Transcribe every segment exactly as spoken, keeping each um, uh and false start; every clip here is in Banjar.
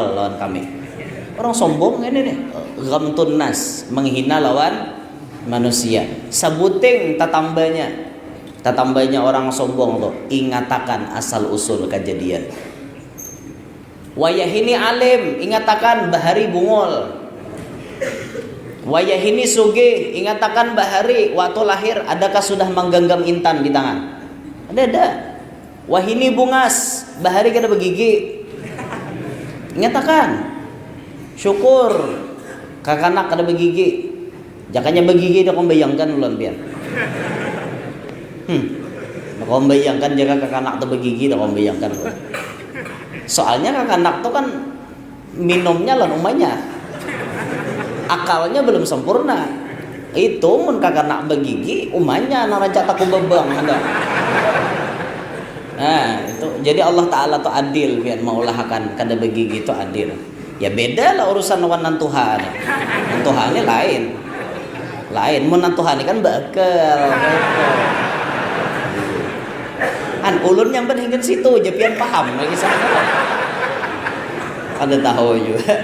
lawan kami. Orang sombong ini nih, ghamtun nas, menghina lawan manusia. Sabuting tatambanya, tatambanya orang sombong tuh, ingatakan asal usul kejadian. Wayahini alim, ingatakan bahari bungul. Wayahini sugih, ingatakan bahari waktu lahir adakah sudah menggenggam intan di tangan? Ada ada. Wahini bungas, bahari kada begigi. Ingatakan. Syukur, kakanak kada begigi. Jakanya begigi dah kau bayangkan ulun pian. Hmm. Kau bayangkan jika kakanak tu begigi dah kau bayangkan ulun. Soalnya kakanak tu kan minumnya lan umanya. Akalnya belum sempurna. Itu mun kakanak begigi, umanya nang rancak taku bebang ada. Nah, itu jadi Allah Ta'ala tu adil pian maulahakan kada begigi tu adil. Ya beda lah urusan lawan nantuha ni. Nantuha ni lain. Lain mun nantuha ni kan bekel. An ulun nyambat hinggan situ je pian paham lagi sana. Kada tahu juga.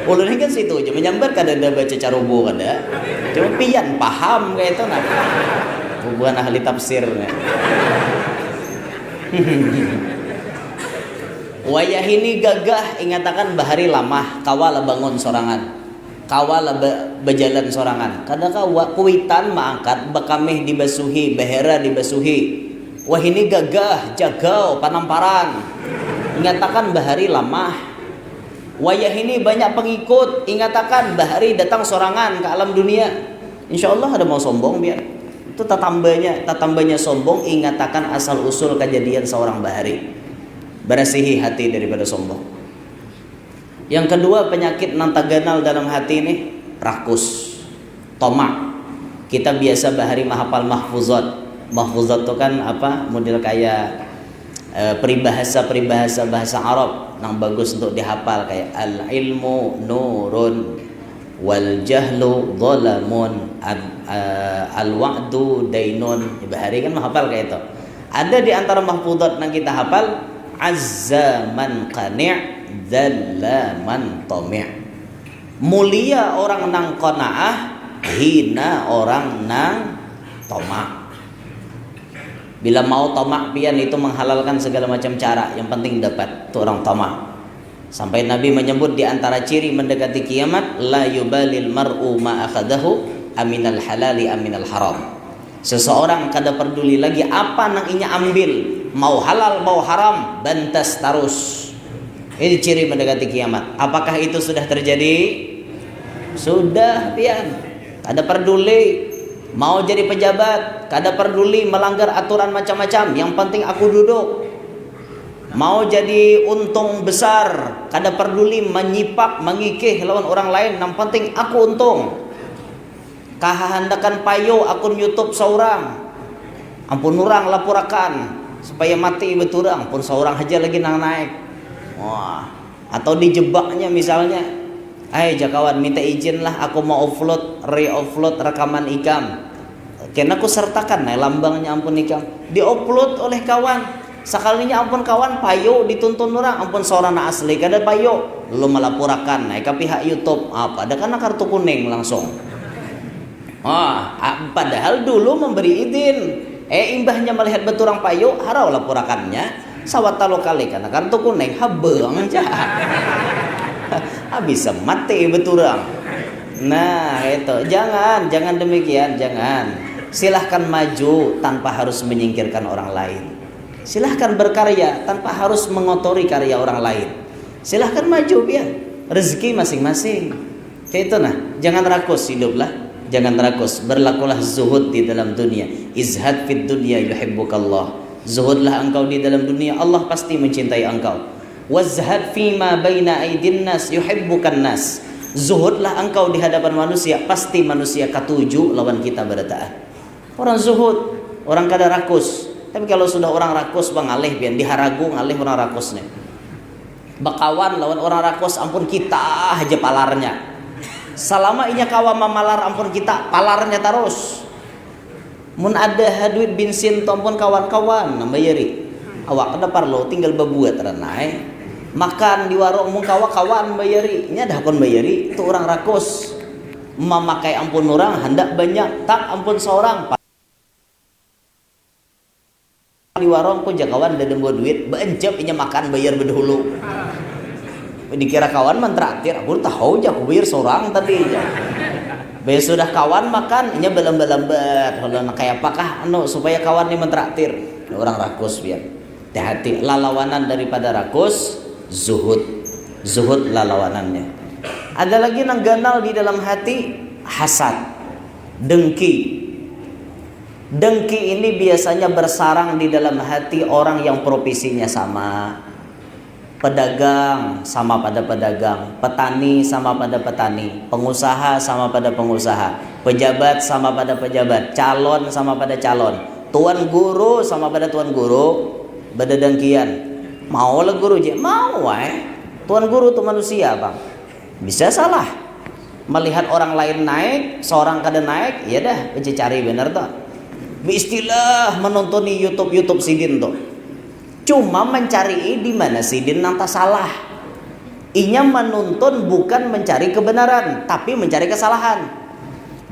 Ulun hinggan situ je menyambat kada ada baca carubu kada. Cuma pian paham kayak itu nah. Bukan ahli tafsir nih. Wayahini gagah ingatakan bahari lamah, kawa lah bangun sorangan. Kawa lah ba- bajalan sorangan. Kada kawa, kuitan maangkat, bakamih dibasuhi, bahera dibasuhi. Wahini gagah, jagau, panamparan. Ingatakan bahari lamah. Wayahini banyak pengikut, ingatakan bahari datang sorangan ke alam dunia. Insya Allah ada mau sombong biar. Itu tatambanya, tatambanya sombong, ingatakan asal usul kejadian seorang bahari. Berasihi hati daripada sombong. Yang kedua, penyakit nang taganal dalam hati nih, rakus, tomak. Kita biasa bahari mahapal mahfuzat. Mahfuzat tu kan apa, model kayak eh, peribahasa-peribahasa bahasa Arab nang bagus untuk dihafal kayak al ilmu nurun wal jahlu zalamun, al wa'du dainun. Bahari kan mahafal kayak itu. Ada di antara mahfuzat nang kita hafal, azza man qani' dzalla man tami'. Mulia orang nang qanaah, hina orang nang tomak. Bila mau tomak pian itu menghalalkan segala macam cara, yang penting dapat, tu orang tomak. Sampai Nabi menyebut di antara ciri mendekati kiamat, la yubalil mar'u ma akhadahu aminal halali aminal haram. Seseorang kada peduli lagi apa nang inya ambil, mau halal mau haram, bantas tarus. Ini ciri mendekati kiamat. Apakah itu sudah terjadi? Sudah pian. Kada peduli mau jadi pejabat, kada peduli melanggar aturan macam-macam, yang penting aku duduk. Mau jadi untung besar, kada peduli menyipak, mengikih lawan orang lain, yang penting aku untung. Kahahandakan payu akun YouTube seorang, ampun orang lapurakan supaya mati beturang pun seorang aja lagi nang naik. Wah, atau dijebaknya misalnya, "Hai jakawan, minta izin lah, aku mau upload, re-upload rekaman ikam." Kena ku sertakan nah lambangnya ampun ikam. Di-upload oleh kawan. Sakalinya ampun kawan payu dituntun orang, ampun sorana asli kada payu. Lalu melapurakan nah ke pihak YouTube. Apa ada kana kartu kuning langsung. Wah, padahal dulu memberi izin. Eh, imbahnya melihat beturang payu, harau lapurakannya. Sawat talu kali kana kartu kuning, habang aja. Habis mati beturang. Nah, itu. Jangan, jangan demikian, jangan. Silahkan maju tanpa harus menyingkirkan orang lain. Silahkan berkarya tanpa harus mengotori karya orang lain. Silahkan maju, biar rezeki masing-masing. Kayak itu nah, jangan rakus hidup lah. Jangan rakus, berlakulah zuhud di dalam dunia. Izhad fid dunya yuhibbukallah. Zuhudlah engkau di dalam dunia, Allah pasti mencintai engkau. Wazhad fima baina aidin nas yuhibbukan nas. Zuhudlah engkau di hadapan manusia, pasti manusia katuju lawan kita berataan. Orang zuhud, orang kada rakus. Tapi kalau sudah orang rakus, bang ngalih pian, diharagu ngalih orang rakus nih. Bakawan lawan orang rakus, ampun kita aja palarnya. Selama inya kawa mamalar ampun kita, palarnya terus. Mun ada duit bensin tu ampun kawan-kawan nang bayari. Awak kada parlu, tinggal babuat ranai. Makan di warung, mun kawa kawan bayari, nya dah kon bayari, tu urang rakus. Mamakai ampun urang handak banyak, tak ampun saurang. Di warung ku ja kawan, dada membawa duit, baancap inya makan bayar bedahulu. Dikira kawan mentraktir, aku tahu ja aku bayar sorang tadi ja. Bayar sudah kawan makan, inya balambat-lambat, ulun kaya apakah anu supaya kawan ni mentraktir. Orang rakus biar. Hati-hati, lalawanan daripada rakus, zuhud. Zuhud lalawanannya. Ada lagi nang ganal di dalam hati, hasad, dengki. Dengki ini biasanya bersarang di dalam hati orang yang profesinya sama. Pedagang sama pada pedagang, petani sama pada petani, pengusaha sama pada pengusaha, pejabat sama pada pejabat, calon sama pada calon, tuan guru sama pada tuan guru, bededengkian. Mau lah guru je, mau wae. Tuan guru tu manusia, Bang. Bisa salah. Melihat orang lain naik, seorang kada naik, ya dah, bececari bener tuh. Beristilah menonton YouTube, YouTube sidin tuh. Cuma mencari di mana sidin nang tasalah. Inya menuntun bukan mencari kebenaran, tapi mencari kesalahan.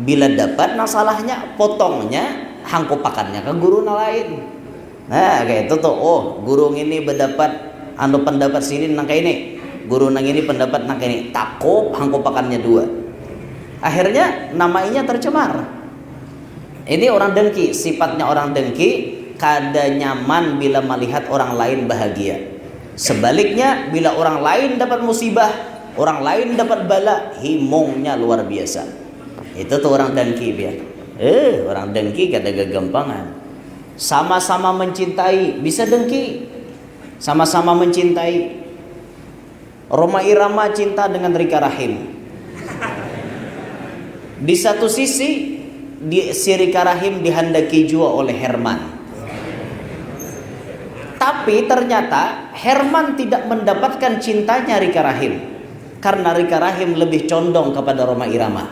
Bila dapat nang salahnya, potongnya, hangkupakannya ke guru nang lain. Nah, kayak itu tuh. Oh, guru ngini bedapat anu pendapat sini nang kayak ini. Guru nang ini pendapat nang kayak ini. Takup hangkupakannya dua. Akhirnya nama inya tercemar. Ini orang dengki, sifatnya orang dengki, kada nyaman bila melihat orang lain bahagia. Sebaliknya, bila orang lain dapat musibah, orang lain dapat bala, himungnya luar biasa. Itu tuh orang dengki biar. Eh, orang dengki kada gagampangan. Sama-sama mencintai, bisa dengki. Sama-sama mencintai. Rhoma Irama cinta dengan Rika Rahim. Di satu sisi, di, si Rika Rahim dihandaki jua oleh Herman. Tapi ternyata Herman tidak mendapatkan cintanya Rika Rahim. Karena Rika Rahim lebih condong kepada Rhoma Irama.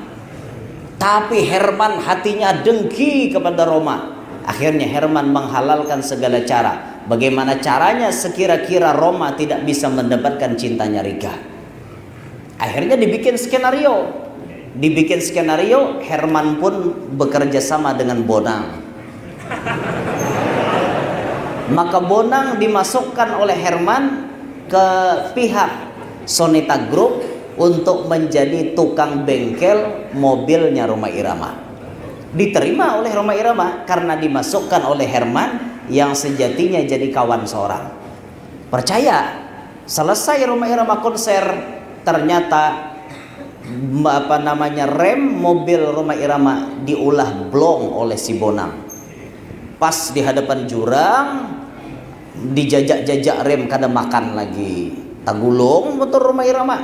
Tapi Herman hatinya dengki kepada Rhoma. Akhirnya Herman menghalalkan segala cara. Bagaimana caranya sekira-kira Rhoma tidak bisa mendapatkan cintanya Rika? Akhirnya dibikin skenario. Dibikin skenario, Herman pun bekerja sama dengan Bonang. Maka Bonang dimasukkan oleh Herman ke pihak Sonita Group untuk menjadi tukang bengkel mobilnya Rhoma Irama. Diterima oleh Rhoma Irama karena dimasukkan oleh Herman yang sejatinya jadi kawan seorang. Percaya, selesai Rhoma Irama konser, ternyata apa namanya, rem mobil Rhoma Irama diulah blong oleh si Bonang. Pas di hadapan jurang, dijajak-jajak rem kada makan lagi. Tagulung motor Rhoma Irama.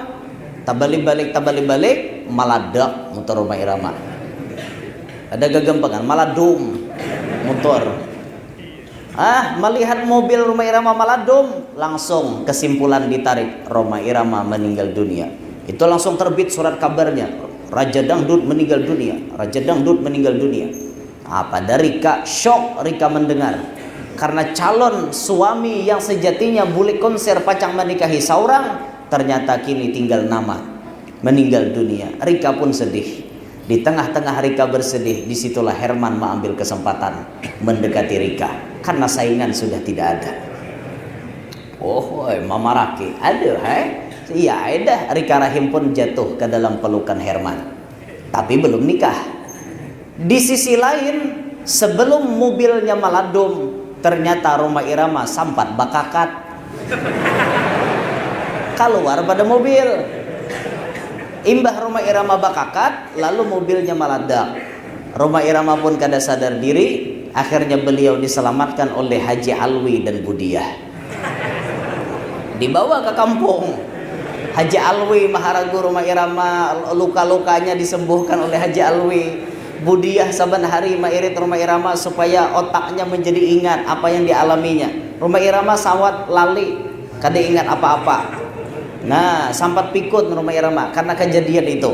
Tabalik-balik, tabalik-balik, maladak motor Rhoma Irama. Ada gagampangan, maladum motor. Ah, melihat mobil Rhoma Irama maladum, langsung kesimpulan ditarik, Rhoma Irama meninggal dunia. Itu langsung terbit surat kabarnya, Raja Dangdut meninggal dunia, Raja Dangdut meninggal dunia. Apa dari Rika, shock Rika mendengar. Karena calon suami yang sejatinya bulik konser pacang menikahi seorang, ternyata kini tinggal nama, meninggal dunia. Rika pun sedih. Di tengah-tengah Rika bersedih, disitulah Herman mengambil kesempatan mendekati Rika karena saingan sudah tidak ada. Oh, oi, mamaraki, ada hai. Iya, dah, Rika Rahim pun jatuh ke dalam pelukan Herman. Tapi belum nikah. Di sisi lain, sebelum mobilnya maladum, ternyata Rhoma Irama sampat bakakat. Keluar pada mobil. Imbah Rhoma Irama bakakat, lalu mobilnya maladak. Rhoma Irama pun kada sadar diri, akhirnya beliau diselamatkan oleh Haji Alwi dan Budiah. Dibawa ke kampung. Haji Alwi maharagu Rhoma Irama, luka-lukanya disembuhkan oleh Haji Alwi. Budiah saban hari mairit Rhoma Irama supaya otaknya menjadi ingat apa yang dialaminya. Rhoma Irama sawat lali, kada ingat apa-apa. Nah, sampat pikun Rhoma Irama karena kejadian itu.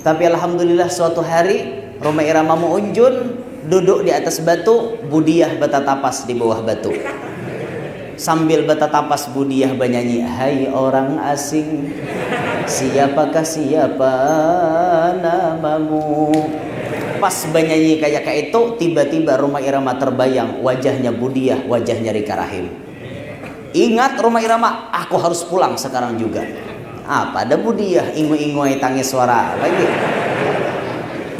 Tapi alhamdulillah, suatu hari Rhoma Irama meunjun, duduk di atas batu, Budiah batatapas di bawah batu. Sambil batatapas Budiah banyanyi, "Hai orang asing, siapakah siapa namamu?" Pas banyanyi kaya kaitu, tiba-tiba Rhoma Irama terbayang wajahnya Budiah, wajahnya Rika Rahim. Ingat Rhoma Irama, "Aku harus pulang sekarang juga." Apa ada Budiah, ingui-ingui tangis suara lagi.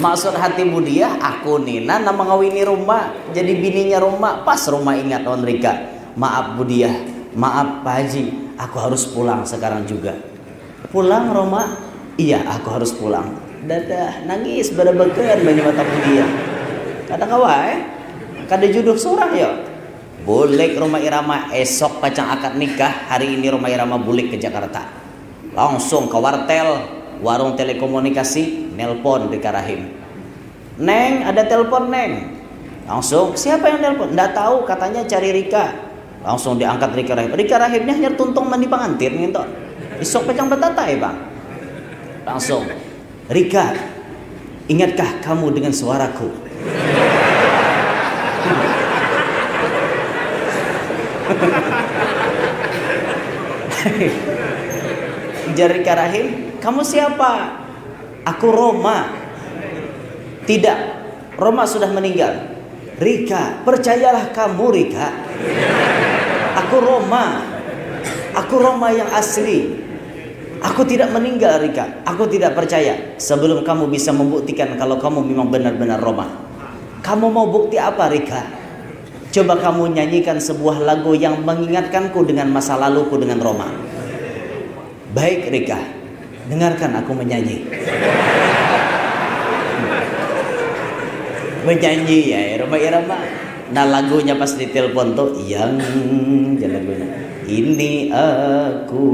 Maksud hati Budiah, "Aku ni nah nang mangawini Rhoma, jadi bininya Rhoma." Pas Rhoma ingat lawan Rika, "Maaf Budiah, maaf Pak Haji, aku harus pulang sekarang juga." "Pulang Rhoma?" "Iya, aku harus pulang." Dadah, nangis barabakan banyu mata Budiah. Kada kawa eh. Kada juduh surang yo. Bulik Rhoma Irama, esok pacang akad nikah, hari ini Rhoma Irama bulik ke Jakarta. Langsung ke wartel, warung telekomunikasi, nelpon Rika Rahim. "Neng, ada telepon, Neng." Langsung, "Siapa yang nelpon?" "Ndak tahu, katanya cari Rika." Langsung diangkat Rika Rahim. Rika Rahimnya hanyar tuntung mandi pangantin gitu. Isuk pacang batatai, Bang. Langsung, "Rika, ingatkah kamu dengan suaraku?" Jar Rika Rahim, "Kamu siapa?" "Aku Rhoma." "Tidak, Rhoma sudah meninggal." "Rika, percayalah kamu, Rika. Aku Rhoma. Aku Rhoma yang asli. Aku tidak meninggal, Rika. Aku tidak percaya sebelum kamu bisa membuktikan kalau kamu memang benar-benar Rhoma. Kamu mau bukti apa, Rika? Coba kamu nyanyikan sebuah lagu yang mengingatkanku dengan masa laluku dengan Rhoma." "Baik, Rika, dengarkan aku menyanyi." Menyanyi ya, Rhoma Irama. Nah, lagunya pas ditelepon tuh, "Yang," jar lagunya, "Ini aku,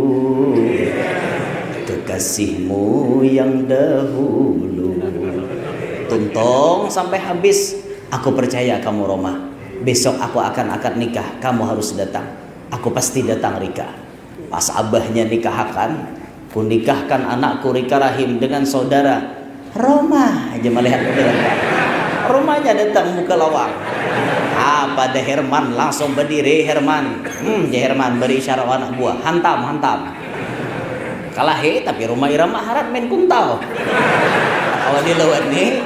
kekasihmu yang dahulu." Tuntung sampai habis. "Aku percaya kamu, Rhoma. Besok aku akan akad nikah, kamu harus datang." "Aku pasti datang, Rika." Pas abahnya nikahakan, "Kunikahkan anakku Rika Rahim dengan saudara Rhoma," aja malihat. Rhomanya datang muka lawang. Apa ada Herman, langsung berdiri Herman. Hmm, ja Herman beri isyarat anak buah. "Hantam, hantam." Kalahi, tapi Rhoma Irama harat main kuntal. Kalau di luar nih,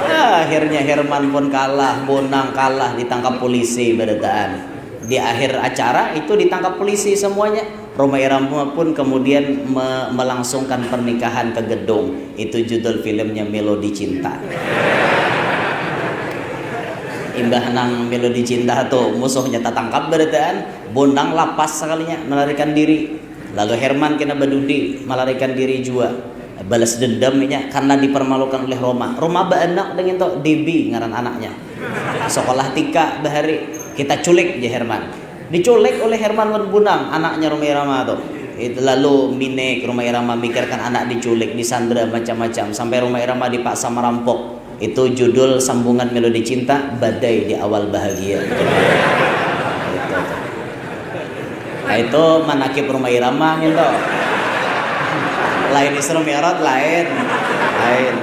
akhirnya Herman pun kalah, Bonang kalah, ditangkap polisi barataan. Di akhir acara itu ditangkap polisi semuanya. Rhoma Irama pun kemudian me-, melangsungkan pernikahan ke gedung. Itu judul filmnya Melodi Cinta. Imbah nang Melodi Cinta tuh musuhnya tatangkap barataan, Bonang lapas sekalinya melarikan diri. Lalu Herman kena badudi melarikan diri jua. Balas dendam inya karena dipermalukan oleh Rhoma. Rhoma baanak dengan tuh Debbie ngaran anaknya. Sekolah tika bahari, "Kita culik," ja Herman. Diculik oleh Herman wan Bonang, anaknya Rhoma Irama tuh. Itu lalu minik Rhoma Irama mikirkan anak diculik, disandera macam-macam, sampai Rhoma Irama dipaksa merampok. Itu judul sambungan Melodi Cinta, Badai di Awal Bahagia. Itu tuh. Nah, itu manakib Rhoma Irama gitu. Lain Isra Mi'raj, lain. Lain.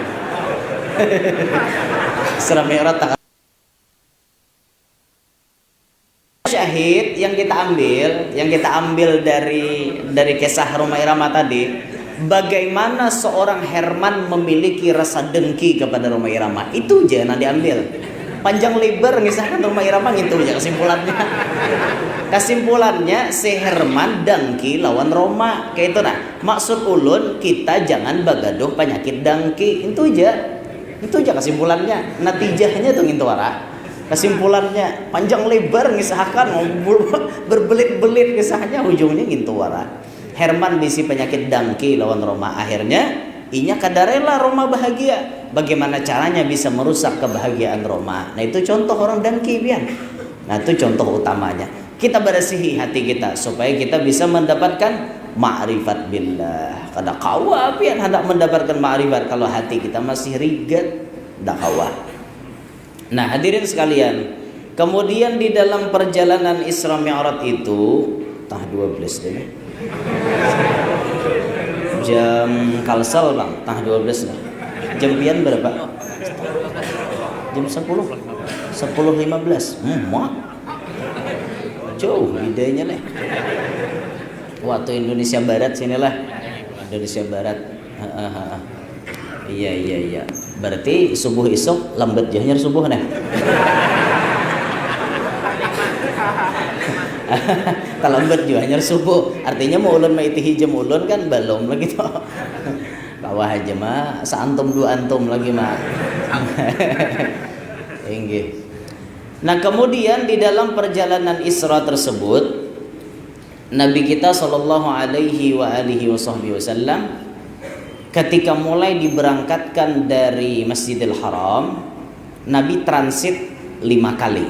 Isra Mi'raj tak Syahid yang kita ambil, yang kita ambil dari dari kisah Rhoma Irama tadi, bagaimana seorang Herman memiliki rasa dengki kepada Rhoma Irama. Itu aja yang diambil. Panjang lebar ngisahkan Rhoma Irama gitu aja kesimpulannya. Kesimpulannya si Herman dengki lawan Rhoma. Kayak itu nah. Maksud ulun kita jangan bagaduh penyakit dengki. Itu aja. Itu aja kesimpulannya. Natijahnya tuh ngintu wara. Kesimpulannya, panjang lebar ngisahkan, berbelit-belit kisahnya, ujungnya ngintu wara. Herman bisi penyakit dengki lawan Rhoma. Akhirnya, inya kada rela Rhoma bahagia. Bagaimana caranya bisa merusak kebahagiaan Rhoma? Nah, itu contoh orang dengki, pian. Nah, itu contoh utamanya. Kita bersihi hati kita supaya kita bisa mendapatkan ma'rifat billah. Kada kawa pian hendak mendapatkan ma'rifat kalau hati kita masih rigat. Kada kawa. Nah, hadirin sekalian, kemudian di dalam perjalanan Isra Mi'raj itu, tah dua belas deh. Jam Kalsel, Bang, tah dua belas lah. Jam pian berapa? Jam sepuluh. Sepuluh lima belas. Hmm, mak. Jauh bedanya nih. Waktu Indonesia Barat sinilah. Indonesia Barat. Heeh, heeh. Iya, iya, iya. Berarti subuh isuk lambat jua hanyar subuh nih. Talambat jua hanyar subuh. Artinya mau ulun maitihi jam ulun kan belum lagi tuh. Kawah aja mah, seantum dua antum lagi mah. Inggih. Nah, kemudian di dalam perjalanan Isra tersebut, Nabi kita sallallahu alaihi wa alihi wasahbihi wasallam ketika mulai diberangkatkan dari Masjidil Haram, Nabi transit lima kali.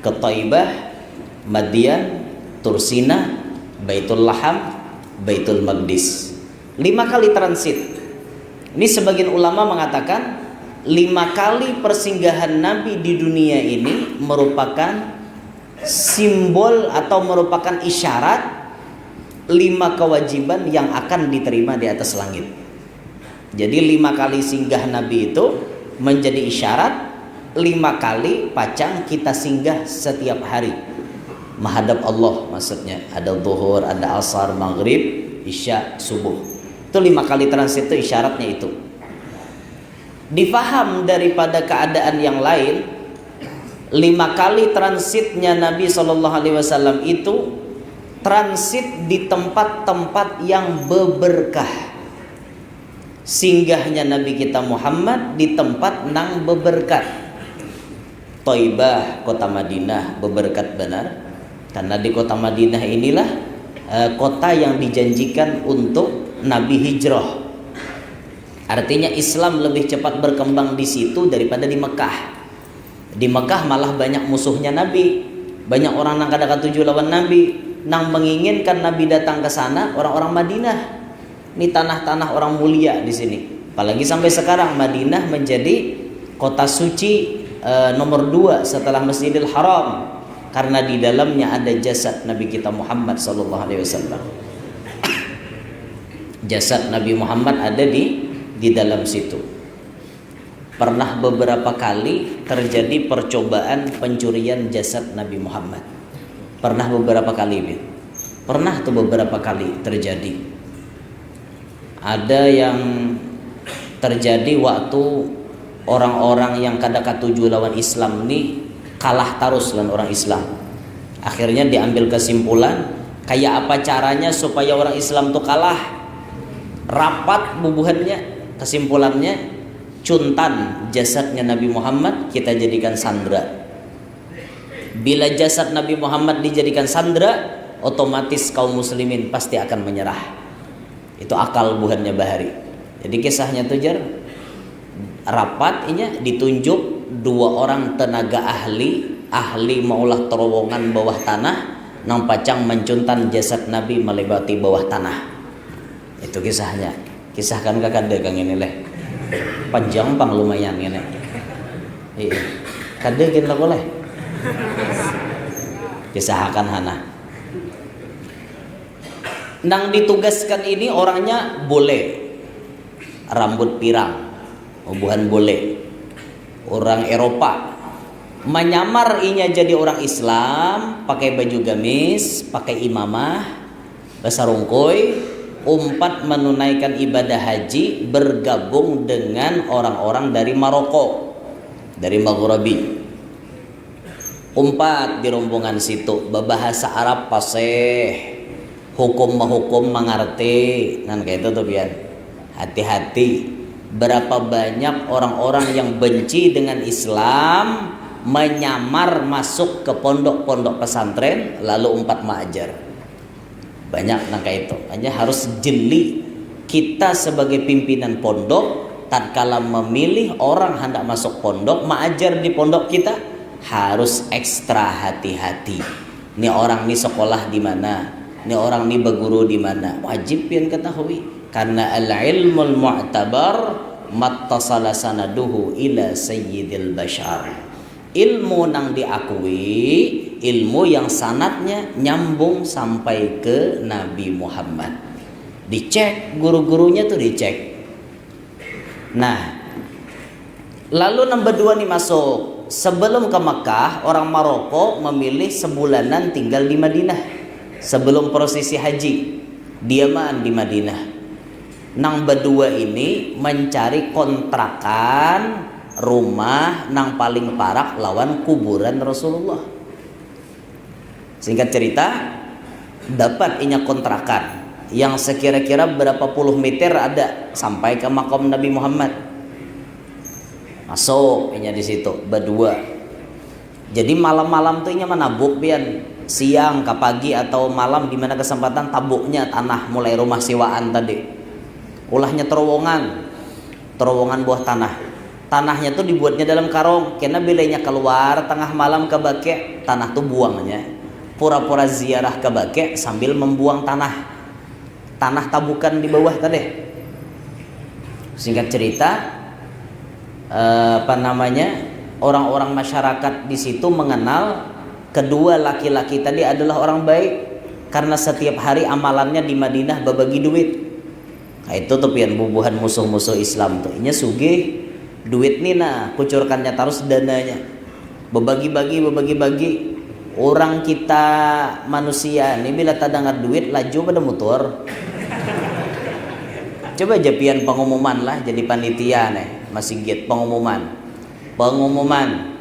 Ke Taibah, Madian, Tursina, Baitul Laham, Baitul Maqdis. Lima kali transit. Ini sebagian ulama mengatakan lima kali persinggahan Nabi di dunia ini merupakan simbol atau merupakan isyarat lima kewajiban yang akan diterima di atas langit. Jadi lima kali singgah Nabi itu menjadi isyarat lima kali pacang kita singgah setiap hari menghadap Allah, maksudnya ada zuhur, ada asar, maghrib, isya, subuh. Itu lima kali transit itu isyaratnya itu. Difaham daripada keadaan yang lain, lima kali transitnya Nabi Shallallahu Alaihi Wasallam itu transit di tempat-tempat yang beberkah. Singgahnya Nabi kita Muhammad di tempat nang beberkat. Taibah, kota Madinah, beberkat benar. Karena di kota Madinah inilah eh, kota yang dijanjikan untuk Nabi hijrah. Artinya Islam lebih cepat berkembang di situ daripada di Mekah. Di Mekah malah banyak musuhnya Nabi. Banyak orang nang kada katuju lawan Nabi. Nang menginginkan Nabi datang ke sana orang-orang Madinah. Ini tanah-tanah orang mulia di sini. Apalagi sampai sekarang Madinah menjadi kota suci eh, nomor dua setelah Masjidil Haram karena di dalamnya ada jasad Nabi kita Muhammad sallallahu alaihi wasallam. Jasad Nabi Muhammad ada di di dalam situ. Pernah beberapa kali terjadi percobaan pencurian jasad Nabi Muhammad. Pernah beberapa kali, Bin. Pernah tuh beberapa kali terjadi. Ada yang terjadi waktu orang-orang yang kada katuju lawan Islam ni kalah tarus lawan orang Islam. Akhirnya diambil kesimpulan, kayak apa caranya supaya orang Islam tuh kalah? Rapat bubuhannya, kesimpulannya, cuntan jasadnya Nabi Muhammad kita jadikan sandera. Bila jasad Nabi Muhammad dijadikan sandera, otomatis kaum muslimin pasti akan menyerah. Itu akal buhannya bahari. Jadi kisahnya tuh jar rapat inya ditunjuk dua orang tenaga ahli, ahli maulah terowongan bawah tanah nang pacang mencuntan jasad Nabi melewati bawah tanah. Itu kisahnya. Kisahkan ke kada kang ini leh. Panjang pang lumayan ini. Iya. Kada gin lah boleh. Kisahakan hana. Nang ditugaskan ini orangnya bule, rambut pirang, bubuhan bule, orang Eropa. Manyamar inya jadi orang Islam, pakai baju gamis, pakai imamah, basarungkui, umpat menunaikan ibadah haji bergabung dengan orang-orang dari Maroko, dari Maghrabi. Umpat di rombongan situ babahasa Arab paseh, hukum mahukum mangarti, nan kaitu tu pian. Hati-hati, berapa banyak orang-orang yang benci dengan Islam menyamar masuk ke pondok-pondok pesantren lalu umpat maajar. Banyak nang kaitu. Hanya harus jeli. Kita sebagai pimpinan pondok, tatkala memilih orang hendak masuk pondok, maajar di pondok kita, harus ekstra hati-hati. Ni orang ni sekolah di mana? Ni orang ni beguru di mana? Wajib pian ketahui. Karena al-ilmul mu'tabar mattasala sanaduhu ila sayyidil bashar. Ilmu nang diakui, ilmu yang sanatnya nyambung sampai ke Nabi Muhammad. Dicek guru-gurunya tuh dicek. Nah, lalu nang bedua nih masuk. Sebelum ke Mekah, orang Maroko memilih sebulanan tinggal di Madinah. Sebelum prosesi haji, diamaan di Madinah. Nang badua ini mencari kontrakan rumah nang paling parak lawan kuburan Rasulullah. Singkat cerita, dapat inya kontrakan yang sekira-kira berapa puluh meter ada sampai ke makam Nabi Muhammad. Masuk inya di situ badua. Jadi malam-malam tuh inya manabuk pian, siang ke pagi atau malam di mana kesempatan tabuknya tanah mulai rumah siwaan tadi. Ulahnya terowongan, terowongan buah tanah. Tanahnya tuh dibuatnya dalam karung, kena bilanya keluar tengah malam ke Baqi, tanah tuh buangnya. Pura-pura ziarah ke Baqi sambil membuang tanah. Tanah tabukan di bawah tadi. Singkat cerita, eh, apa namanya, orang-orang masyarakat di situ mengenal kedua laki-laki tadi adalah orang baik karena setiap hari amalannya di Madinah babagi duit. Nah, itu tuh pian bubuhan musuh-musuh Islam tuh. Inya sugih, duit nih nah, kucurkannya terus dananya. Bebagi-bagi, bebagi-bagi. Orang kita manusia nih bila tadangar duit laju pada mutur. Coba aja pian pengumuman lah jadi panitia nih, masigit pengumuman. Pengumuman.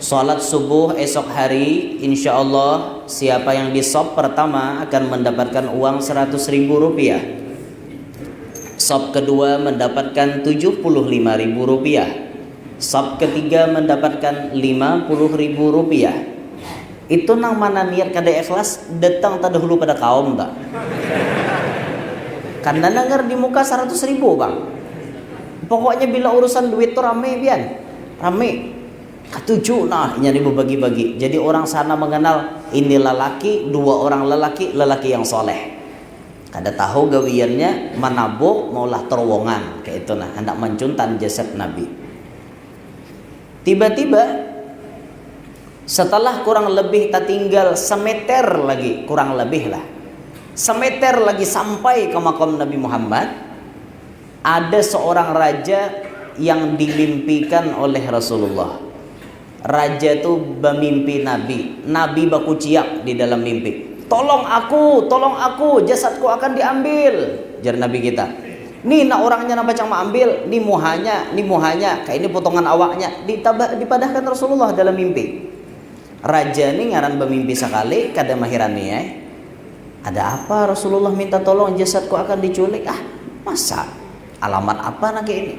Salat subuh esok hari, insya Allah siapa yang di sop pertama akan mendapatkan uang seratus ribu rupiah. Sop kedua mendapatkan tujuh puluh lima ribu rupiah. Sop ketiga mendapatkan lima puluh ribu rupiah. Itu nang mana niat kada ikhlas datang terdahulu pada kaum tak. Karena nangar di muka seratus ribu bang. Pokoknya bila urusan duit tuh rame pian. Rame. Katuju nah inya nih bebagi-bagi. Jadi orang sana mengenal ini lelaki, dua orang lelaki, lelaki yang soleh. Kada tahu gawiannya manabuk maulah terowongan kayak itu nah, hendak mancuntan jasad Nabi. Tiba-tiba setelah kurang lebih tatinggal semeter lagi, kurang lebih lah semeter lagi sampai ke makam Nabi Muhammad, ada seorang raja yang dimimpikan oleh Rasulullah. Raja tu bamimpi Nabi. Nabi bakuciak di dalam mimpi. "Tolong aku, tolong aku, jasadku akan diambil," jar Nabi kita. "Nih, nah orangnya napa cang maambil, ni muhanya, ni muhanya, kayak ini potongan awaknya," ditabah, dipadahkan Rasulullah dalam mimpi. Raja ni ngaran bamimpi sakali, kada mahirani ai. "Ada apa Rasulullah minta tolong, jasadku akan diculik? Ah, masa? Alamat apa nang kayak ini?"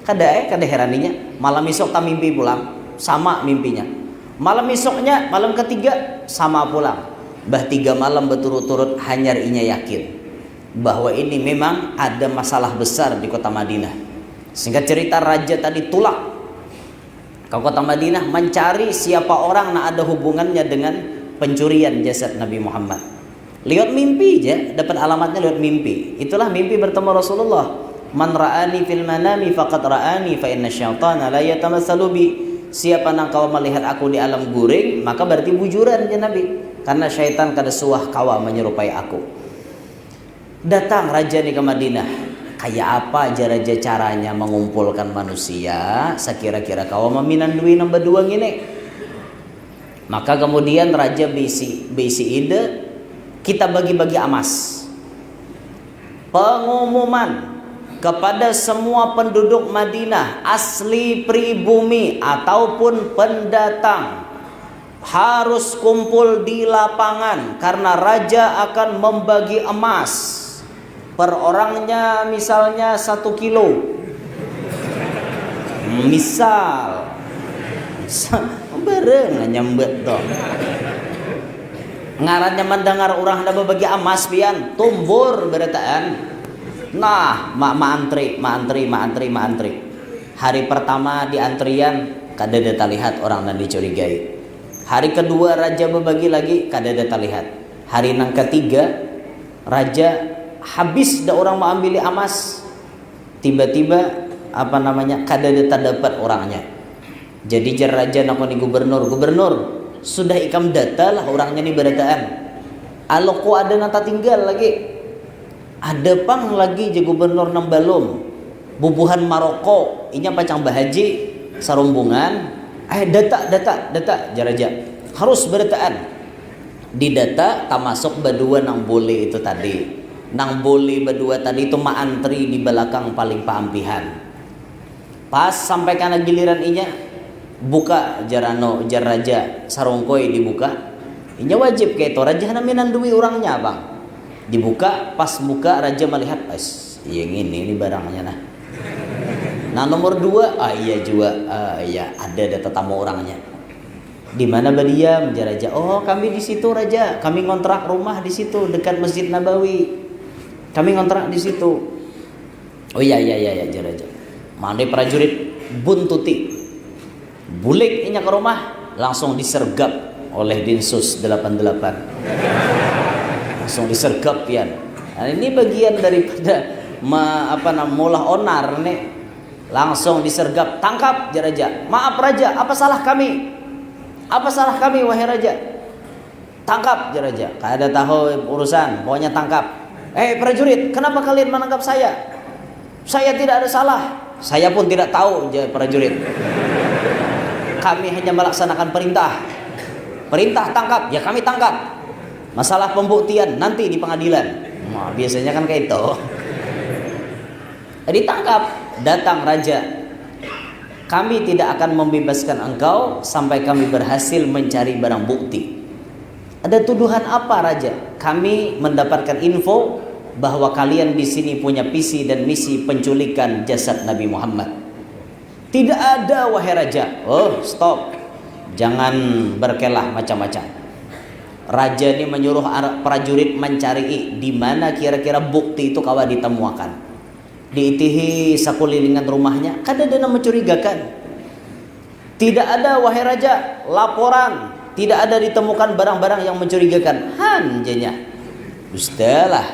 Kada ai, kada heraninya. Malam isuk tamimpi pulang, sama mimpinya. Malam isuknya, malam ketiga, sama pulang. Bah tiga malam berturut-turut hanyar inya yakin bahwa ini memang ada masalah besar di kota Madinah. Singkat cerita, raja tadi tulak ke kota Madinah mencari siapa orang yang ada hubungannya dengan pencurian jasad Nabi Muhammad. Lewat mimpi aja, dapat alamatnya lewat mimpi. Itulah mimpi bertemu Rasulullah. "Man ra'ani fil manami faqad ra'ani fa inna syaitana la yatamatsalu bi." Siapa nang kawa melihat aku di alam guring, maka berarti bujuran ya Nabi. Karena syaitan kada suah kawa menyerupai aku. Datang raja ni ke Madinah. Kayak apa aja raja caranya mengumpulkan manusia, sekira-kira kawa meminandui nang badua ngini. Maka kemudian raja bisi, bisi ide, kita bagi-bagi emas. Pengumuman kepada semua penduduk Madinah, asli pribumi ataupun pendatang, harus kumpul di lapangan karena raja akan membagi emas. Per orangnya misalnya satu kilo. Misal. Sa-, bareng nyambet tuh. Ngarannya mendengar orang ada bagi emas pian, tumbur berataan. Nah, ma, ma antri, ma antri, ma antri, ma antri. Hari pertama di antrian, kada ada terlihat orang yang dicurigai. Hari kedua raja berbagi lagi, kada ada terlihat. Hari nang ketiga, raja habis dah orang maambili emas. Tiba-tiba, apa namanya, kada ada terdapat orangnya. Jadi jar raja nakoni gubernur, "Gubernur, sudah ikam data lah orangnya ni berataan. Aloko ada nang tatinggal lagi." "Ada pang lagi," jar gubernur, "nang balum. Bubuhan Maroko, inya pacang bahaji, sarumbungan, Eh, data, data, data, jar Raja. Harus berataan. Di data tamasuk badua nang bule itu tadi. Nang bule badua tadi itu maantri di balakang paling paampihan. Pas sampai kana giliran inya, buka jar anu, jar Raja, sarungkui dibuka. Inya wajib kaitu, Raja nang minandui urangnya pang. Dibuka, pas buka Raja malihat, "Ais, iya ngini ni barangnya nah." Nah, nomor dua, ah iya jua, ah iya ada, ada tatamu urangnya. "Di mana badiam?" jar Raja. "Oh, kami di situ Raja, kami ngontrak rumah di situ dekat Masjid Nabawi. Kami ngontrak di situ." "Oh iya, iya, iya, iya," jar Raja. Mandai prajurit buntuti. Bulik inya ke rumah, langsung disergap oleh Dinsus delapan delapan. Langsung disergap pian. Nah, ini bagian daripada ma, apa nama, maulah onar nih. Langsung disergap, "Tangkap," jar Raja. "Maaf Raja, apa salah kami? Apa salah kami, wahai Raja?" "Tangkap," jar Raja. "Kada tahu urusan, pokoknya tangkap." "Eh, prajurit, kenapa kalian menangkap saya? Saya tidak ada salah." "Saya pun tidak tahu," jar prajurit. "Kami hanya melaksanakan perintah. Perintah tangkap, ya kami tangkap. Masalah pembuktian nanti di pengadilan." Nah, biasanya kan kayak itu. Ditangkap, datang raja. "Kami tidak akan membebaskan engkau sampai kami berhasil mencari barang bukti." "Ada tuduhan apa, Raja?" "Kami mendapatkan info bahwa kalian di sini punya visi dan misi penculikan jasad Nabi Muhammad." "Tidak ada, wahai Raja." "Oh, stop. Jangan berkelah macam-macam." Raja ni menyuruh ar-, prajurit mencari di mana kira-kira bukti itu kawa ditemuakan. Diitihi sakulilingan rumahnya, kada ada nang mencurigakan. "Tidak ada, wahai Raja, laporan. Tidak ada ditemukan barang-barang yang mencurigakan." "Han," janya. "Dustalah.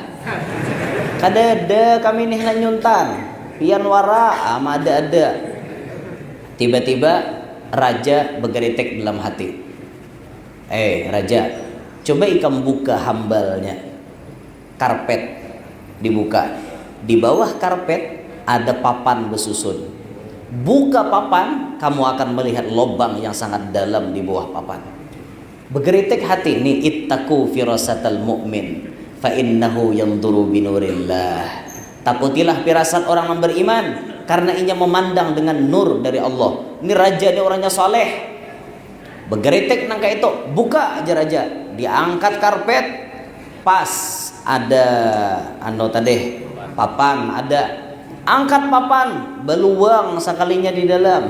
Kada ada kami nih nang nyuntan. Pian wara, ama ada-ada." Tiba-tiba Raja begeritik dalam hati. "Eh, Raja, coba ikam buka hambalnya." Karpet dibuka. Di bawah karpet ada papan besusun. Buka papan, kamu akan melihat lobang yang sangat dalam di bawah papan. Begeritik hati ni, "Ittaqu firasatal mu'min, fa innahu yanzuru binurillah." Takutilah firasat orang yang beriman, karena inya memandang dengan nur dari Allah. Ini raja ni orangnya saleh. Begeritik nang kaitu, buka aja raja. Diangkat karpet, pas ada anu tadi, papan ada. Angkat papan, beluang sakalinya di dalam.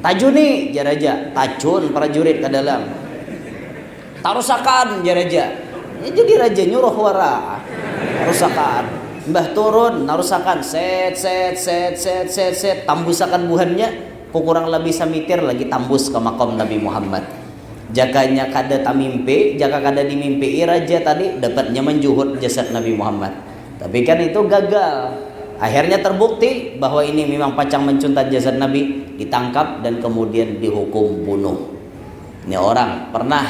"Tajuni," jar raja, tajun prajurit ke dalam. "Tarusakan," jar raja. Ya, jadi raja nyuruh wara. Tarusakan. Mbah turun, narusakan, set, set, set, set, set, set, tambusakan buhannya, ku kurang lebih samitir lagi tambus ke makam Nabi Muhammad. Jakanya kada tamimpi, jaka kada dimimpi raja tadi, dapatnya menjuhut jasad Nabi Muhammad. Tapi kan itu gagal. Akhirnya terbukti bahwa ini memang pacang mencuntan jasad Nabi, ditangkap dan kemudian dihukum bunuh. Ini orang pernah,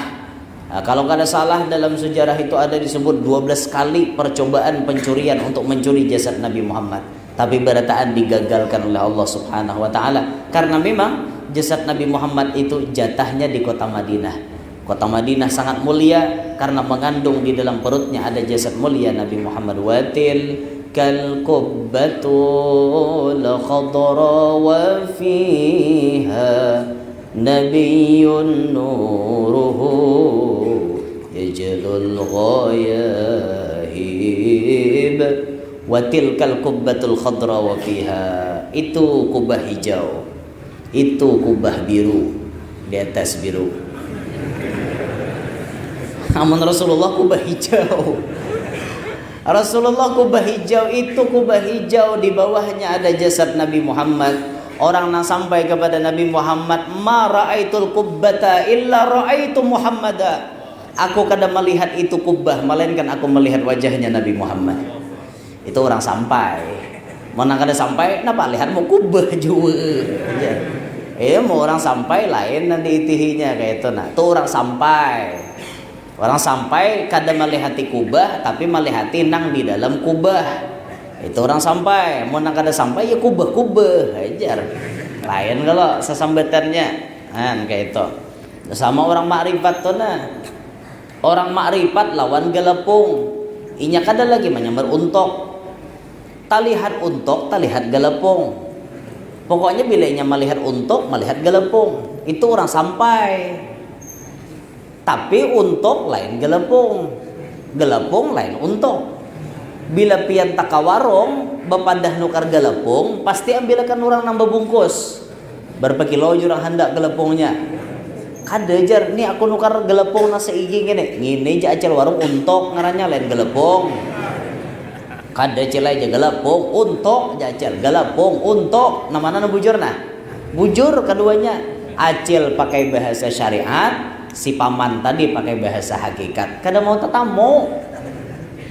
nah, kalau kada salah dalam sejarah itu ada disebut dua belas kali percobaan pencurian untuk mencuri jasad Nabi Muhammad. Tapi berataan digagalkan oleh Allah Subhanahu wa Ta'ala. Karena memang jasad Nabi Muhammad itu jatahnya di kota Madinah. Kota Madinah sangat mulia karena mengandung di dalam perutnya ada jasad mulia Nabi Muhammad. Watil kal qubbatul khadra wa fiha nabiyyun nuruhu yajlul ghayahib. Watil kal qubbatul khadra wa fiha. Itu kubah hijau. Itu kubah biru di atas biru. Amun Rasulullah kubah hijau. Rasulullah kubah hijau itu kubah hijau di bawahnya ada jasad Nabi Muhammad. Orang nang sampai kepada Nabi Muhammad, "Ma ra'aitul qubbata illa ra'aitu Muhammada." Aku kada melihat itu kubah melainkan aku melihat wajahnya Nabi Muhammad. Itu orang sampai. Mau nang kada sampai, napa lihat mau kubah jua. Ya. Eh, mau orang sampai lain nanti itihinya kayak itu. Nah, itu orang sampai. Orang sampai kada melihati kubah, tapi melihati nang di dalam kubah. Itu orang sampai. Mau nang kada sampai ya kubah-kubah ajar. Lain kalau sesambatannya. Nah, kayak itu. Sama orang makrifat tuh nah. Orang makrifat lawan gelepung. Inya kada lagi menyambar untok. Talihat untok, talihat gelepung. Pokoknya bila inya melihat untok, melihat gelepung. Itu orang sampai. Tapi untok lain gelepung. Gelepung lain untok. Bila pian taka warung, bapadah nukar gelepung, pasti ambilakan orang nang babungkus. Berapa kilo jurang handak gelepungnya? Kada jar, ni aku nukar gelepung nang seigi ngini. Ngini ja acil warung untok ngarannya lain gelepung. Kada cil aja gelepung, untok ja acil gelepung, untok. Nah mana nang bujur nah? Bujur keduanya. Acil pakai bahasa syariat, si paman tadi pakai bahasa hakikat. Kada mau tetamu.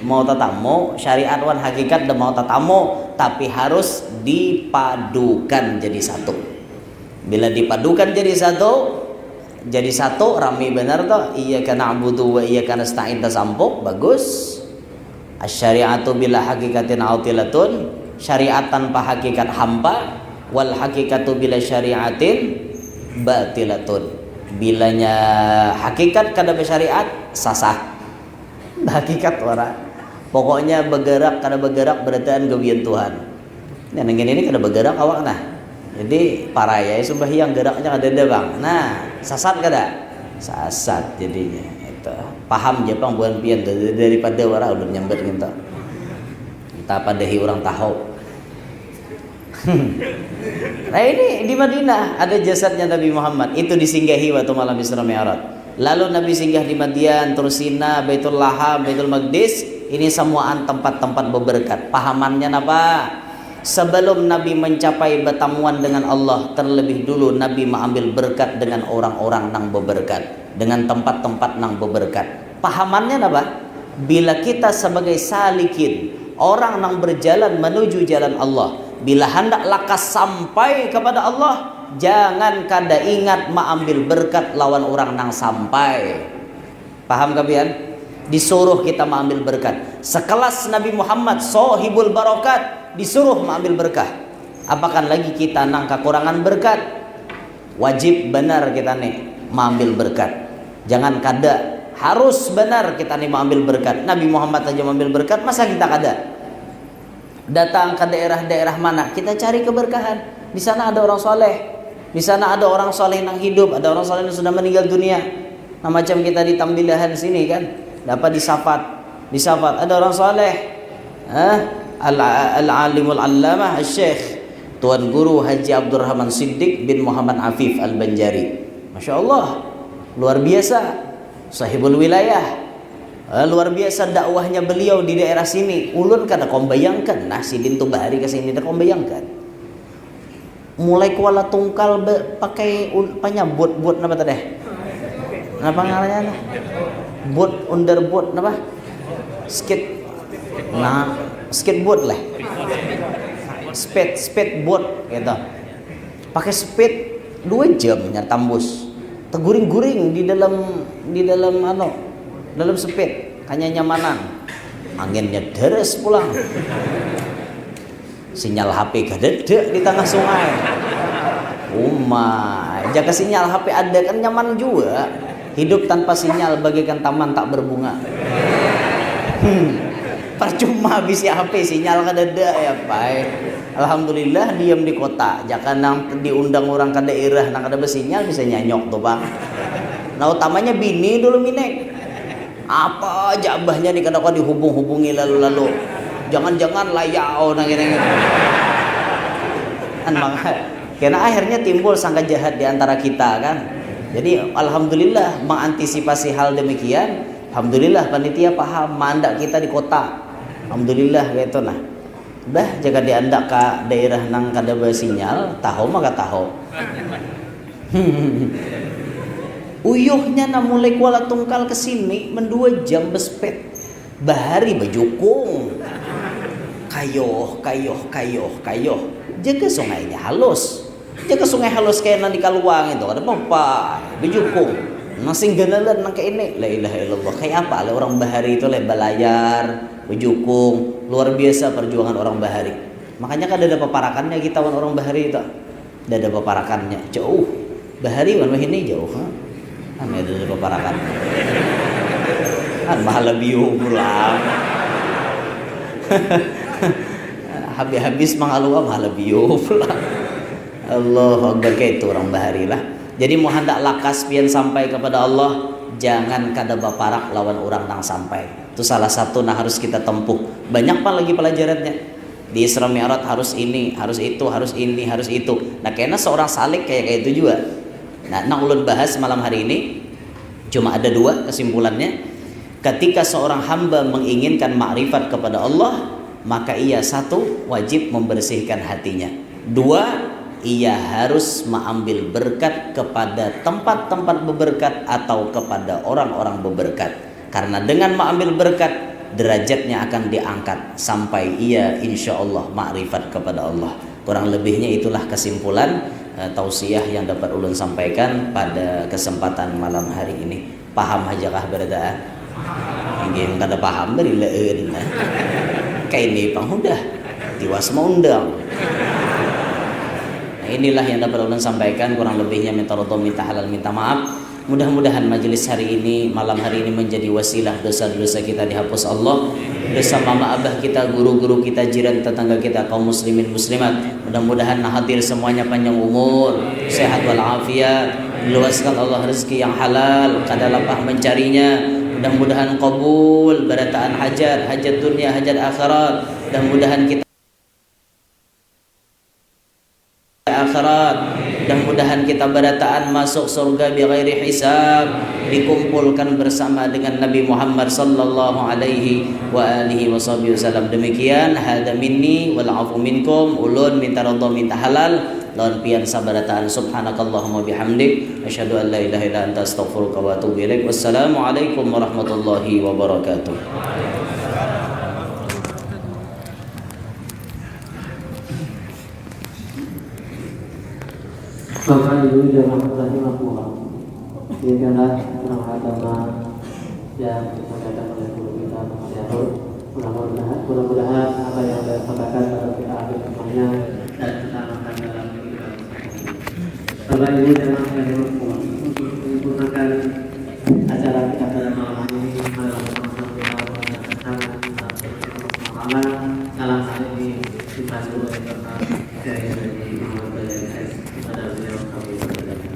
Mau tetamu, syariat wan hakikat dah mau tetamu, tapi harus dipadukan jadi satu. Bila dipadukan jadi satu, jadi satu rami benar toh. Iyyaka na'budu wa iyyaka nasta'in tasampuk, bagus. Asy-syari'atu bila hakikatin atilatun, syariat tanpa hakikat hampa, wal hakikatu bila syari'atin batilatun. Bilanya hakikat kada bersyariat, sasah. Hakikat wara. Pokoknya bergerak kada bergerak berataan gawian Tuhan. Nah, nang ini kada bergerak awak nah. Jadi paraya sumbahyang geraknya kada ada bang. Nah, sasat kada? Sasat jadinya. Itu. Paham ja pang buhan pian daripada wara ulun nyambat gitu. Entah padahi orang tahu. Nah ini di Madinah ada jasadnya Nabi Muhammad itu disinggahi waktu malam Isra Mi'raj. Lalu Nabi singgah di Madian, Tursina, Baitul Laham, Baitul Maqdis, ini samuaan tempat-tempat beberkat. Pahamannya napa? Sebelum Nabi mencapai batamuan dengan Allah, terlebih dulu Nabi maambil berkat dengan orang-orang nang beberkat, dengan tempat-tempat nang beberkat. Pahamannya napa? Bila kita sebagai salikin, orang nang berjalan menuju jalan Allah, bila handak lakas sampai kepada Allah, jangan kada ingat maambil berkat lawan orang nang sampai. Paham kapian? Disuruh kita maambil berkat. Sekelas Nabi Muhammad sahibul barokat disuruh maambil berkah. Apakan lagi kita nang kakurangan berkat? Wajib banar kita nih maambil berkat. Jangan kada, harus banar kita nih maambil berkat. Nabi Muhammad aja maambil berkat, masa kita kada? Datang ke daerah-daerah mana, kita cari keberkahan. Di sana ada orang soleh, di sana ada orang soleh nang hidup, ada orang soleh yang sudah meninggal dunia. Nah, macam kita di Tambilahan sini kan, dapat di Safat, di Safat ada orang soleh, eh? Al, al alimul allamah Syekh Tuan Guru Haji Abdurrahman Siddiq bin Muhammad Afif Al Banjari. Masya Allah, luar biasa, sahibul wilayah. Eh, luar biasa dakwahnya beliau di daerah sini. Ulun kada kombayangkan nah sidin tu bahari ke sini, kada kombayangkan. Mulai Kuala Tungkal be, pakai un, panya boot, boot napa tadi? Napa ngarannya? Boot, under boot napa? Skate. Nah, skateboard lah. Speed, speed boat gitu. Pakai speed dua jam nyar tambus. Teguring-guring di dalam, di dalam anu, dalam speed. Kanya nyamanan. Anginnya deres pulang. Sinyal H P kadada di tengah sungai. Uma, jaka sinyal H P ada kan nyaman jua. Hidup tanpa sinyal bagaikan taman tak berbunga. Hmm. Percuma bisi H P, sinyal kadada ya pai. Alhamdulillah diam di kota. Jaka nang diundang orang ke daerah nang kada bersinyal bisa nyanyok tuh bang. Nah utamanya bini dulu minek. Apa aja abahnya nih kada kau dihubung-hubungi lalu-lalu. Jangan-jangan layau nang ini. Kan maka, karena akhirnya timbul sangka jahat di antara kita kan. Jadi alhamdulillah mengantisipasi hal demikian. Alhamdulillah panitia paham mandak kita di kota. Alhamdulillah gitu nah. Bah jika diandak ke daerah nang kada bersinyal, tahu maka tahu. Uyuhnya nah mulai Kuala Tungkal ke sini mendua jam bespet. Bahari bejukung. Kayoh, kayoh, kayoh, kayoh. Jaga sungainya halus. Jaga sungai halus kayak nang di Kaluang itu, kada apa-apa. Bejukung. Nang sing ganalan nang kayak ini. La ilaha illallah. Kayak apa lah orang bahari itu lah balayar, bejukung. Luar biasa perjuangan orang bahari. Makanya kada ada paparakannya kita wan orang bahari itu. Kada ada paparakannya. Jauh. Bahari wan wahini jauh ha. Ame tu baparakan. Kan mahala biu pulang. Habis-habis mangalua mahala biu pulang. Allahu Akbar, kaitu urang bahari lah. Jadi mun handak lakas pian sampai kepada Allah, jangan kada baparak lawan urang nang sampai. Itu salah satu nang harus kita tempuh. Banyak pang lagi pelajarannya. Di Isra Mi'raj harus ini, harus itu, harus ini, harus itu. Nah, kena seorang salik kayak kayak itu juga. Nah, nang ulun bahas malam hari ini cuma ada dua kesimpulannya. Ketika seorang hamba menginginkan makrifat kepada Allah, maka ia satu wajib membersihkan hatinya. Dua, ia harus mengambil berkat kepada tempat-tempat beberkat atau kepada orang-orang beberkat. Karena dengan mengambil berkat, derajatnya akan diangkat sampai ia insya Allah makrifat kepada Allah. Kurang lebihnya itulah kesimpulan eh, tausiah yang dapat ulun sampaikan pada kesempatan malam hari ini. Paham haja kah barataan? Inggih, kada paham beri leen lah. Kaini pang hudah tiwas maundang. Nah, inilah yang dapat ulun sampaikan, kurang lebihnya minta ridho, minta halal, minta maaf. Mudah-mudahan majelis hari ini, malam hari ini menjadi wasilah dosa-dosa kita dihapus Allah. Dosa mama abah kita, guru-guru kita, jiran tetangga kita, kaum muslimin muslimat. Mudah-mudahan hadir semuanya panjang umur, sehat walafiat, diluaskan Allah rezeki yang halal, kada lapah mencarinya. Mudah-mudahan kabul barataan hajat, hajat dunia, hajat akhirat. Mudah-mudahan kita akhirat. Mudah-mudahan kita barataan masuk surga bighairi hisab, dikumpulkan bersama dengan Nabi Muhammad sallallahu alaihi wa alihi wasahbihi wasallam. Demikian, hada minni wal afu minkum, ulun minta ridho, minta halal lawan pian sabarataan. Subhanakallahumma bihamdik, asyhadu an la ilaha illa anta, astaghfiruka wa atubu ilaik. Wassalamualaikum warahmatullahi wabarakatuh. Bapak Ibu jamaah rahimakumullah. Demikianlah ceramah agama yang disampaikan oleh guru kita Pak Syahrul. Mudah-mudahan, mudah-mudahan apa yang beliau sampaikan dapat kita ambil hikmahnya dan kita amalkan dalam kehidupan sehari-hari. Bapak Ibu jamaah rahimakumullah, untuk menyempurnakan acara kita pada malam hari ini, marilah sama-sama kita mengangkat tangan, salam hal ini dibantu oleh Bapak Kiai Haji Muhammad Bayani S kepada beliau kami persilakan.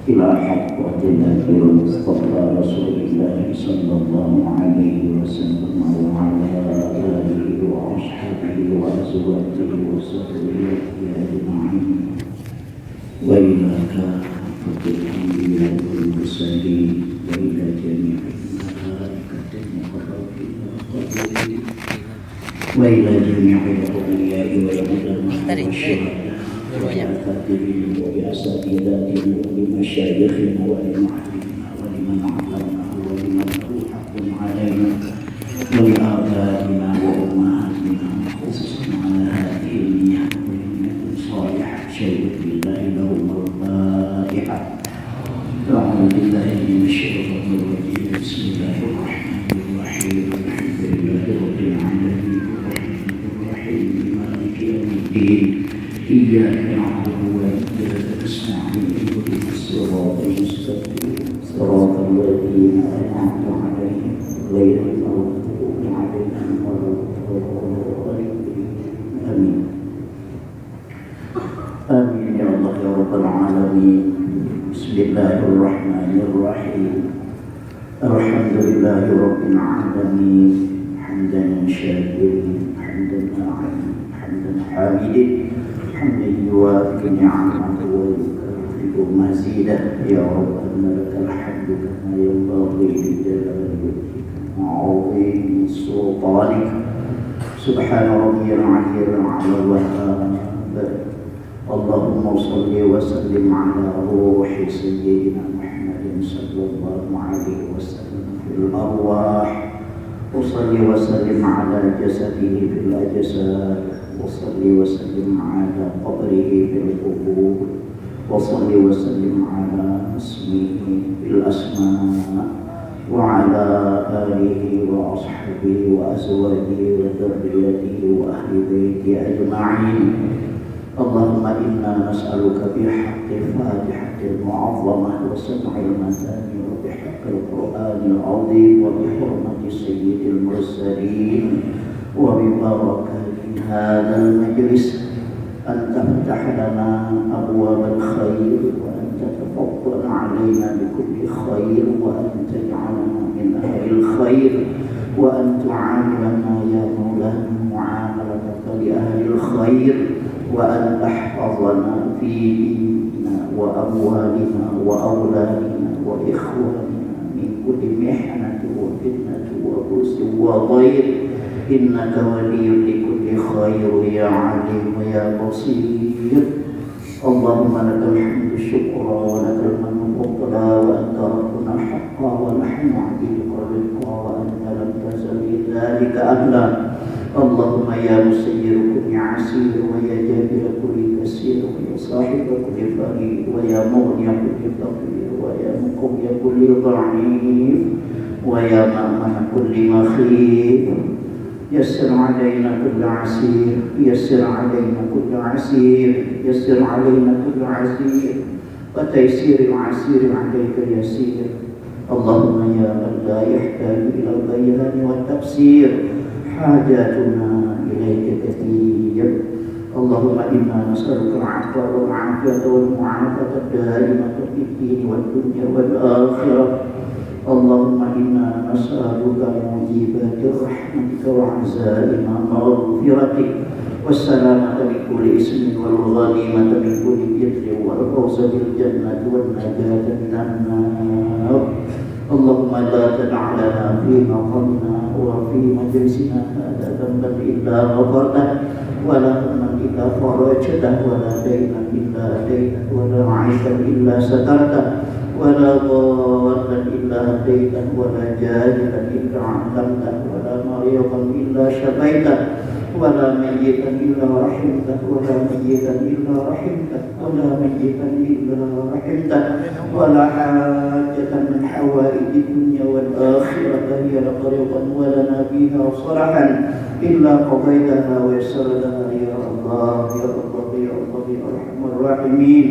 إلى حضرة النبي المصطفى رسول الله صلى الله عليه وسلم وعلى آله وأصحابه وأزواجه وذريته أجمعين. وإلى كافة الأنبياء والمرسلين وإلى جميع الملائكة المقربين والقربين وإلى جميع الأولياء والعلماء والشهداء وجعل تقديرهم وبأساتذتهم وبمشايخنا ولمعلمنا ولمن علمنا ولمن له حق علينا ولآبائنا وأمهاتنا، خصوصا على هذه النية، ولنية صالحة، شيء لله لهم الفاتحة. أعوذ بالله من الشيطان الرجيم. بسم الله الرحمن الرحيم. الحمد لله رب العالمين. الرحمن الرحيم. مالك يوم الدين. إياك نعبد وإياك نستعين. اهدنا الصراط المستقيم. صراط الذين أنعمت عليهم غير المغضوب عليهم ولا الضالين. آمين. آمين يا الله يا رب العالمين. بسم الله الرحمن الرحيم. الحمد لله رب العالمين. حمدا شاكرين، حمدا ناعمين، حمدا حامدين، حمدا يوافي نعمه ويكافئ مزيده. يا ربنا لك الحمد كما ينبغي لجلال وجهك وعظيم سلطانك. سبحان ربي العلي الأعلى الوهاب. اللهم صل وسلم على روح سيدنا محمد صلى الله عليه وسلم في الأرواح، وصل وسلم على جسده في الأجساد، وصل وسلم على قبره في القبور، وصل وسلم على اسمه في الأسماء، وعلى آله وأصحابه وأزواجه وذريته وأهل بيته أجمعين. اللهم إنا نسألك بحق الفاتحة المعظمة وسبع المثاني وبحق القرآن العظيم وبحرمة سيد المرسلين وببركة هذا المجلس أن تفتح لنا أبواب الخير، وأن تتفضل علينا بكل خير، وأن تجعلنا من أهل الخير، وأن تعاملنا يا مولانا معاملتك لأهل الخير، وأن تحفظنا في ديننا وأموالنا وأولادنا وإخواننا من كل محنة وفتنة وبؤس وضير، إنك ولي لكل خير يا عليم يا بصير. اللهم لك الحمد شكرا ولك المنة فضلا، وأنت ربنا حقا ونحن عبيدك رقا، وأنت لم تزل لذلك أهلا. اللهم يا مسير كل عسير، ويا جابر كل كسير، ويا صاحب كل فريق، ويا مغني كل فقير، ويا مقوي كل ضعيف، ويا مأمن كل مخيف، يسر علينا كل عسير، يسر علينا كل عسير، يسر علينا كل عسير، وتيسير العسير عليك يسير. اللهم يا من لا يحتاج إلى البيان والتفسير، حاجاتنا إليك كثير. اللهم إنا نسألك العفو والعافية والمعافاة الدائمة في الدين والدنيا والآخرة. اللهم إنا نسألك موجبات رحمتك وعزائم مغفرتك والسلامة من كل إثم والغنيمة من كل بر والفوز بالجنة والنجاة من النار. اللهم لا تدع لنا في مقامنا وفي مجلسنا هذا ذنبا إلا غفرته، ولا هما إلا فرجته، ولا دينا إلا أديته، ولا عيبا إلا سترته، ولا ضالا إلا هديته، ولا جاهلا إلا علمته، ولا مريضا إلا شفيته، ولا ميتا إلا رحمته، ولا ميتا إلا رحمته، ولا ميتا إلا رحمته، ولا حاجة من حوائج الدنيا والآخرة هي لك رضا ولنا فيها صلاحا إلا قضيتها ويسرتها يا الله، يا الله، يا الله، يا أرحم الراحمين.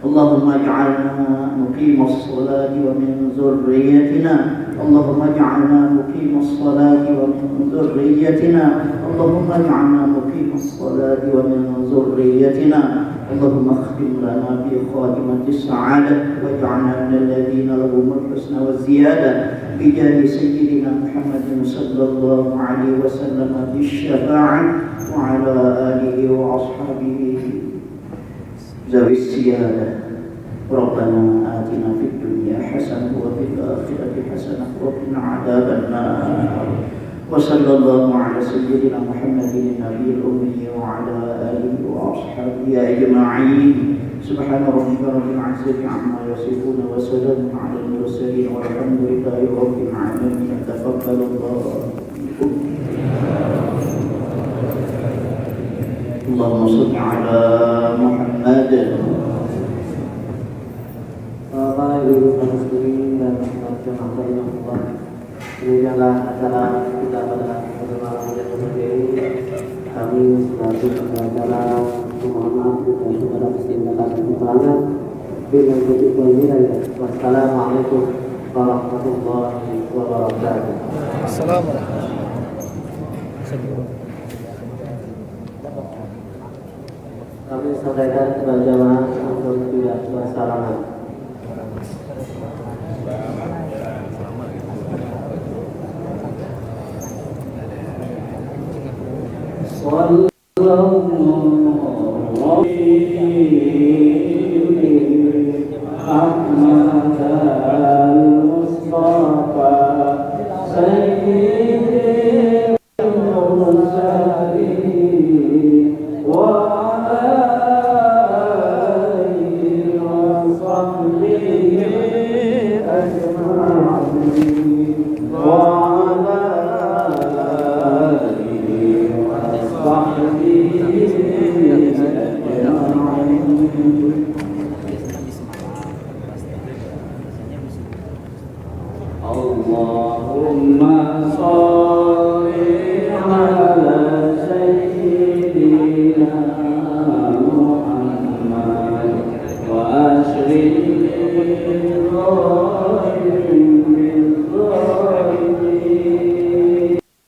اللهم اجعلنا مقيم الصلاة ومن ذريتنا. اللهم اجعلنا مقيم الصلاة ومن ذريتنا. اللهم اجعلنا مقيم الصلاة ومن ذريتنا. اللهم اختم لنا بخاتمة السعادة واجعلنا من الذين لهم الحسنى والزيادة بجاه سيدنا محمد صلى الله عليه وسلم بالشفاعة وعلى آله وأصحابه ذوي السيادة. ربنا آتنا في الدنيا حسنة وفي الآخرة حسنة وقنا عذاب النار. وصلى الله على سيدنا محمد النبي الأمي وعلى آله وأصحابه أجمعين. سبحان ربك رب العزة عما يصفون وسلام على المرسلين والحمد لله رب العالمين. تقبل الله منكم. اللهم صل على محمد. Bapak, Ibu, kaum muslimin dan muslimat jamaah rahimakumullah. Demikianlah acara kita pada kesempatan yang mulia ini. Kami selaku penyelenggara acara memohon maaf jika ada kesalahan dan kekurangan. Billahi taufiq wal hidayah. Wassalamualaikum warahmatullahi wabarakatuh. Assalamualaikum. Kami sampaikan kepada jamaah untuk tidak bersalaman. Sallallahu alaihi Ahmad al-Mustafa Sayyidil Mursalin wa ala alihi wa sahbihi ajma'in wa ala alihi wa sahbihi الصلاة.